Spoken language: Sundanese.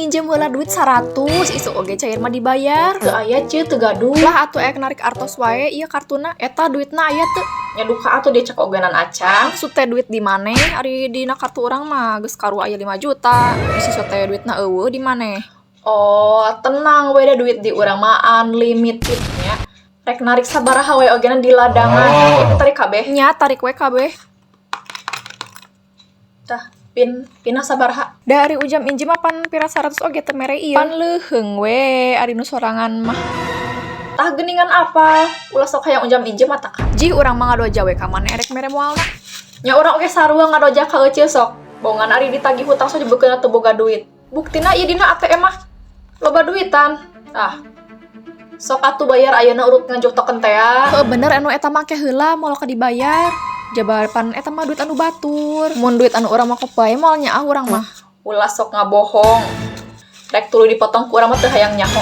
Nginjem heula duit 100, isuk oge cair mah dibayar. Teu aya, Ceu, teu gaduh. Lah, atuh ek narik artos wae, ieu kartuna. Eta duitna aya teu? Nya duka atuh, dicek ogenan acan. Maksud teh duit di maneh, ari dina kartu urang mah geus karu aya 5 juta. Bisi so teh duitna euweuh di maneh. Oh, tenang we, da duit di urang mah unlimited nya. Rek narik sabaraha we ogena di ladangan. Itu tarik kabeh. Nya, tarik we kabeh. Tah, pinna sabaraha? Da ari ujam injem mah pan pira 100 oge teu mere ieu. Pan leuheung we ari nu sorangan mah. Tah, geuningan apa? Ulah sok hayang ujam injem mah tak. Jih, urang mah ngadoja we ka maneh, erek mere moalna. Nya urang oge sarua ngadoja ka eceu sok. Bongan ari ditagih hutang sok dibekeuna teu boga duit. Buktina ieu dina ATM mah loba duitan. Ah. Sok atuh bayar ayeuna, urut nganjuk token teh. Heuh, bener anu eta mah, ke heula moal ka dibayar. Jaba pan eta mah duit anu batur. Mun duit anu urang mah kop bae moal nyaah urang mah. Ulah sok ngabohong. Rek tuluy dipotong ku urang mah teu hayang nyaho.